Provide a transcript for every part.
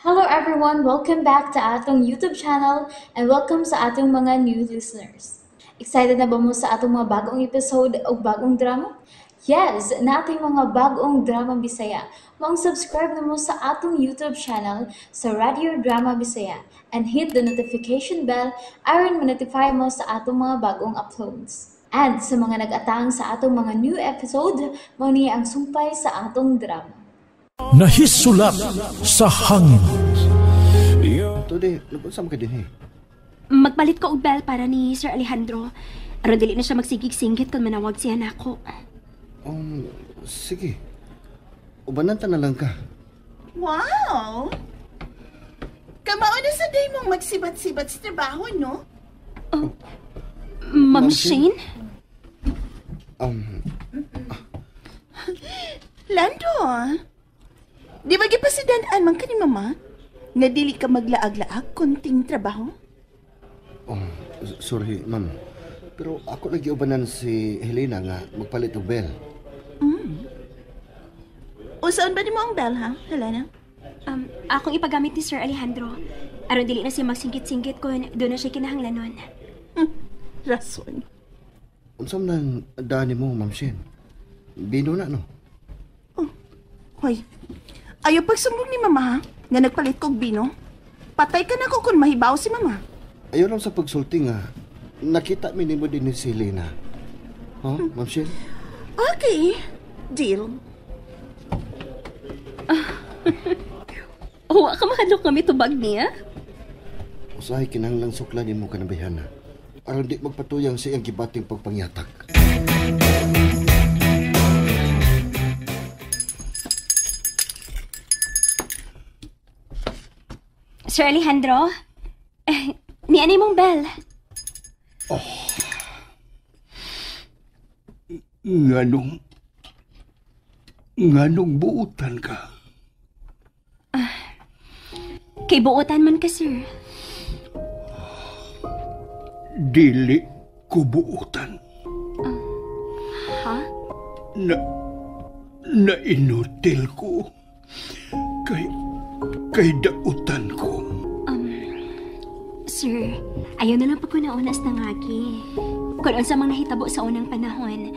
Hello everyone! Welcome back to atong YouTube channel and welcome sa atong mga new listeners. Excited na ba mo sa atong mga bagong episode o bagong drama? Yes! Nating mga bagong drama Bisaya. Maong subscribe na mo sa atong YouTube channel sa Radio Drama Bisaya and hit the notification bell aron ma-notify mo sa atong mga bagong uploads. And sa mga nag-atang sa atong mga new episode, mao ni ang sumpay sa atong drama. Nahisulat sa hangin. Tude, nag-unsa man ka dinhi? Magpalit ko og bell para ni Sir Alejandro. Aron dili na siya magsigig-singgit kung manawag siya nako. Sige. Ubanan ta na lang ka. Wow! Kamao na sa day mong magsibat-sibat sa trabaho, no? Oh, Ma'am Shane? Lando, di ba gipasidan-an man ka ni Mama? Nga dili ka maglaag-laag kunting trabaho? Oh, sorry, ma'am. Pero ako lagi ubanan si Helena nga magpalit og bell. O saan ba ni mo ang bell, ha, Helena? Akong ipagamit ni Sir Alejandro. Aron dili na siya magsingkit-singkit kung doon na siya kinahanglanon. Rason. Unsa man ang dani mo, Ma'am Shane? Bino na, no? Oh, hoy. Ayaw pagsumbong ni Mama, ha? Nga nagpalit kog bino. Patay ka na ko kung mahibaw si Mama. Ayaw lang sa pagsulti nga. Nakita mi nimo din ni si Helena. Huh, Ma'am Shane? Okay. Deal. Wa ka makadlok kami tubag niya? Usahay kinahanglang suklan nimo kanabayhana. Aron di magpatuyang sa iyang gibating pagpangyatak. Sir Alejandro? Ni ano mong bell? Oh. Nganong buutan ka? Kay buutan man ka, sir. Dili ko buutan. Ha? Na inutil ko. Kay dautan ko. Sir, ayaw na lang pagkunauna sa nangagi. Kung unsa mang nahitabo sa unang panahon,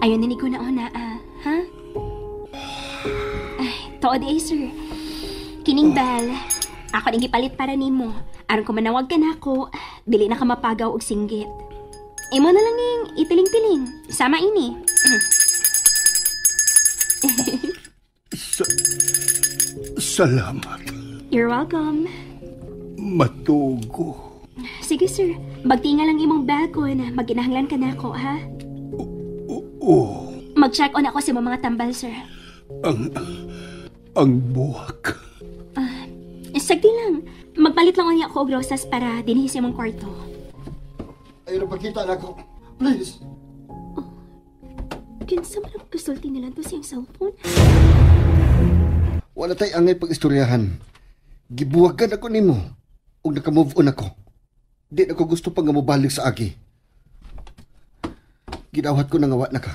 ayaw na ni kunauna, ha? Ay, tuod eh, sir. Kining bell, ako ning gipalit para nimo. Aron kung manawag ka na ako, dili na ka mapagaw og singgit. Imo na lang ning itiling-tiling. Sama ini. Salamat. You're welcome. Matugo. Sige, sir. Magtinga lang imong bell kung maginahanglan ka na ako, ha? Oo. Mag-check on ako sa mga tambal, sir. Ang buwak. Sagdi lang. Magpalit lang unya ako og rosas para dinhi sa imong kwarto. Ayaw na pagkita na ako. Please. Oh, kinsa man ang kasulti nila to siyang cellphone? Wala tay angay pag-istoryahan. Gibuwagan ako nimo ug naka-move on ako. Di na ko gusto pang nga mobalik sa agi. Gidawat ko na nga wa na ka.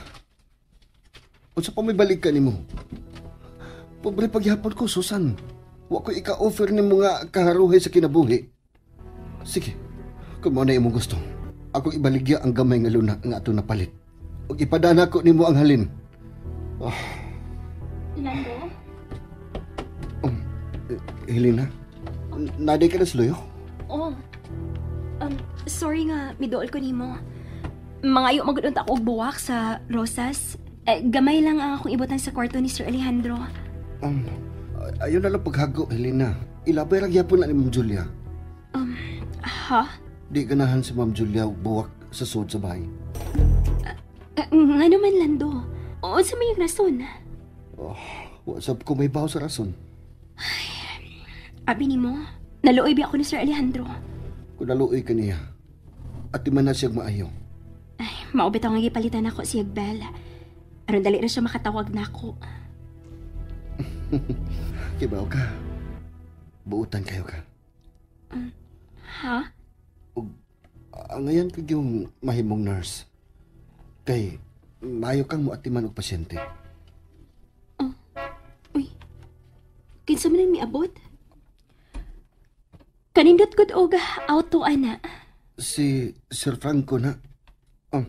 Unsa pa may balik ka nimo? Pobre pagyapon ko, Susan. Wa ko ika-offer nimo nga kaharuhay sa kinabuhi. Sige, kung mao na imong gusto, ako ibaligya ang gamay nga luna nga ato napalit. Ug ipadana ko nimo ang halin. Oh. Lando? Helena, naday ka na sa luyo? Oh. Sorry nga, midool ko nimo. Mangayo magud unta ako og buwak sa rosas. Gamay lang ang akong ibutan sa kwarto ni Sir Alejandro. Ayaw na lang paghago, Helena. Ilabay ra gyapon na ni Ma'am Julia. Ha? Di ganahan si Ma'am Julia og buwak sa sud sa bahay. Nga naman, Lando. Unsa may rason? Oh, wasap ko may baho sa rason. Ay, abi nimo, naluoy ba ako ni Sir Alejandro? Kung naluoy ka niya, at di man na siyang maayo. Ay, maubit ang gipalitan ako siya, Bel. Aron dali na siya makatawag na ako. Kibaw ka. Buutan kayo ka. Ha? Ug, ngayon kag yung mahimong nurse. Kay, maayo kang muatiman og pasyente. Oh. Uy, kinsa man ang miabot? Kanindot gud og auto ana. Si Sir Franco na. Oh,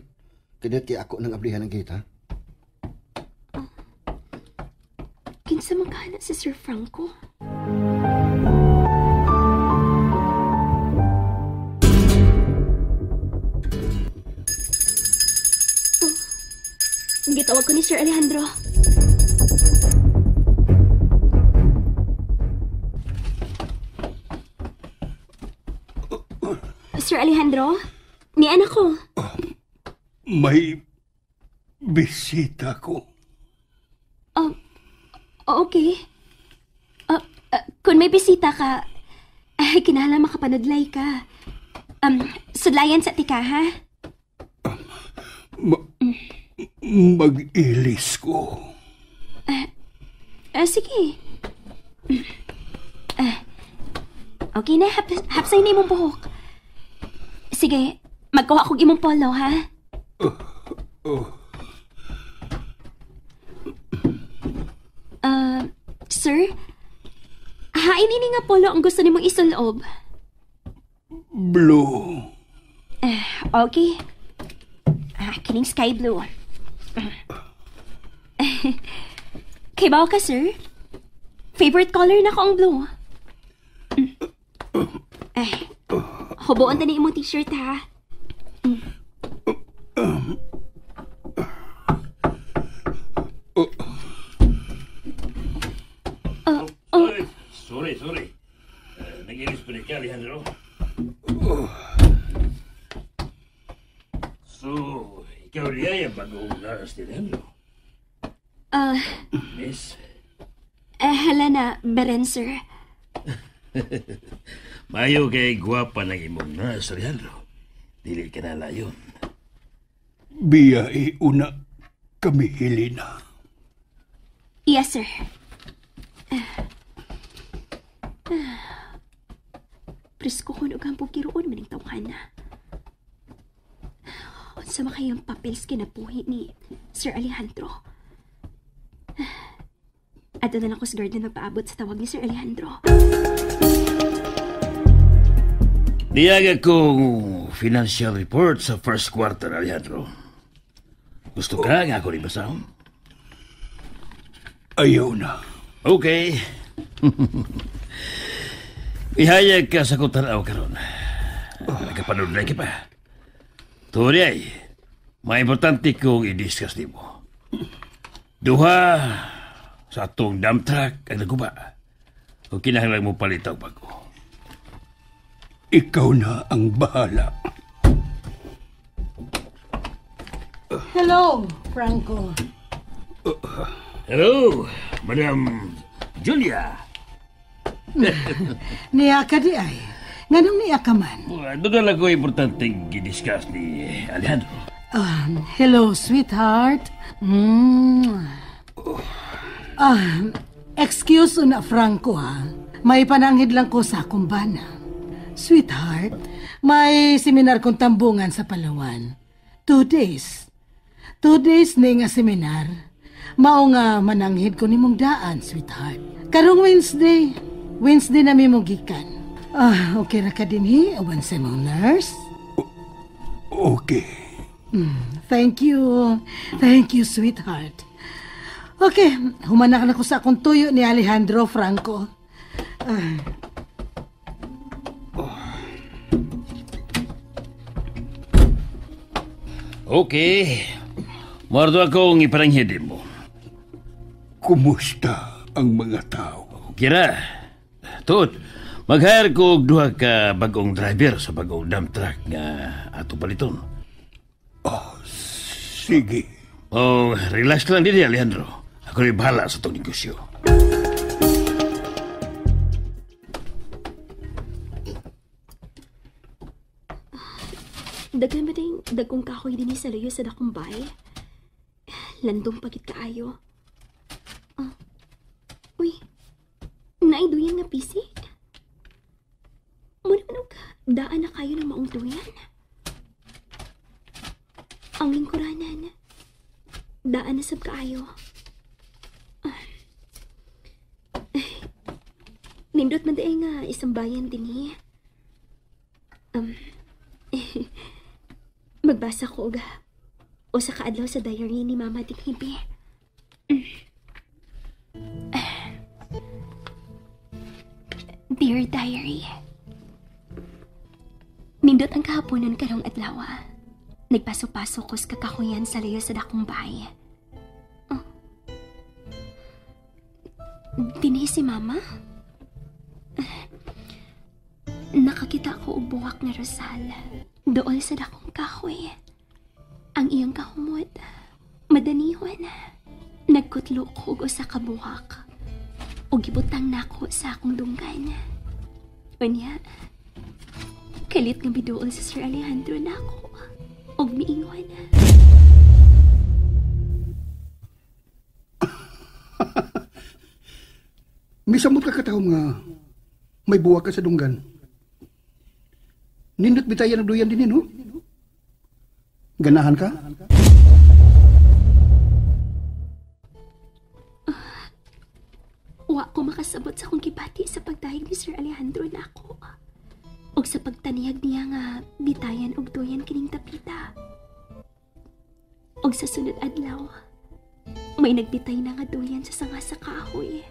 kinit kay ako nang ablihan ang gate, ha? Kinsa man kana si Sir Franco? Oh, gitawag ko ni Sir Alejandro. Sir Alejandro, ni anak ko. May bisita ko. Okay. Kung may bisita ka, ay kinahanglan makapanudlay ka. Sudlayan sa tika, ha? Mag-ilis ko. Sige. Okay na, hapsay na imong buhok. Sige, magkuha kog imong polo, ha? Sir, hain ini nga polo ang gusto nimong isulob? Blue. Okay. Kining sky blue. Kay bawo ka, sir? Favorite color na ko ang blue. Huboon ta ni imong t-shirt, ha? Sorry. Nag-ilis pa rin ka, Alejandro. So, ikaw niya yung bagong nurse ni Alejandro? Miss? Helena Beren, sir. Mayo kay gwapa ng imong nurse, Alejandro. Dili ka na layon. Biya iuna kami, Helena. Yes, sir. Presko ko og ang kiroon maning tawhan na. Unsa man kayang papels kinabuhi ni Sir Alejandro? Adto na lang ko sa garden magpaabot sa tawag ni Sir Alejandro. Niyaga kong financial report sa first quarter, Alejandro. Gusto ka nga ako rin basahon? Ayaw na. Okay. Ihayag ka sa kutanaw karon. Nagkapanudlay ka pa. Turi ay, maimportante kong i-discuss nimo. Duha sa atong dump truck ang naguba. Kung kinahanglan mo palitaw bago. Ikaw na ang bahala. Hello, Franco. Hello, Madam Julia. Niya ka di ay. Nganong niya ka man? Doon lang ko importanteng i-discuss ni Alejandro. Hello, sweetheart. Excuse una, Franco, ha? May pananghid lang ko sa akong bana. Sweetheart, may seminar kong tambungan sa Palawan. 2 days. 2 days ni nga seminar. Mao nga mananghid ko nimong daan, sweetheart. Karong Wednesday. Wednesday na mi mong gikan. Okay ra ka dinhi, awan sa mong nurse? Okay. Thank you. Thank you, sweetheart. Okay, humanak na ko sa akong tuyo ni Alejandro Franco. Okay. Mordo akong iparanghidin mo. Kumusta ang mga tao? Kira, Tut, mag-hire ko og duha ka bagong driver sa bagong dump truck nga ato paliton. Oh, sige. Oh, relax lang din, Alejandro. Ako rin bahala sa itong negosyo. Daghan ba din dagkong kahoy din sa luyo sa dakong bay? Landong pagit kaayo. Uy, naiduyan nga pisi? Muna man og daan na kayo ng maong duyan. Ang lingkuranan, daan na sab kaayo. Nindot man di nga isang bayan din eh. Magbasa ko og usa ka adlaw sa diary ni Mama Dinghibi. Dear Diary, nindot ang kahaponon karong adlaw. Nagpaso-paso ko sa kakahuyan sa layo sa dakong bahay. Oh. Dinhi si Mama? Nakakita ko og buwak nga rosal. Dool sa dakong kahoy. Ang iyang kahumot, madanihon. Nagkutlo ko og usa ka buwak. Og gibutang nako sa akong dunggan. Unya, kalit nga biduol sa Sir Alejandro nako. Og miingon. Misamot ka katawom nga may buwak ka sa dunggan. Nindot bitayan ang duyan din, no? Ganahan ka? Wa ko makasabot sa akong gibati sa pagdahig ni Sir Alejandro nako. Og sa pagtaniyag niya nga bitayan og duyan kining tapita. Og sa sunod adlaw, may nagbitay na nga duyan sa sanga sa kahoy.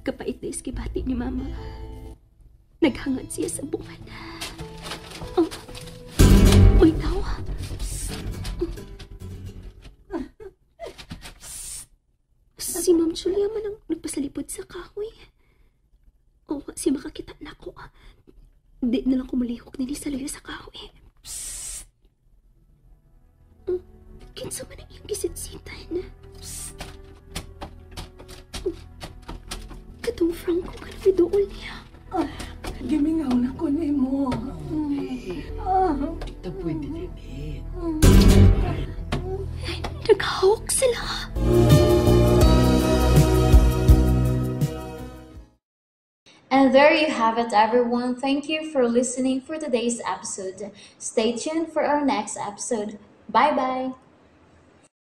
Kapait na iskibati ni Mama. Naghangad siya sa buwan. Oh, uy, tao. Si Ma'am Julia man ang nagpasalipod sa kahoy. O, si makakita na ko. Di na lang kumulihok nini sa layo sa kahoy. Psst. Oh, kinsa man ang iyang gisitsitan. Psst. Oh, katong Franco ka na miduol niya. Ah, gimingaw na ko ni mo. Ito pwede din eh. Naghawak sila. And there you have it, everyone. Thank you for listening for today's episode. Stay tuned for our next episode. Bye-bye.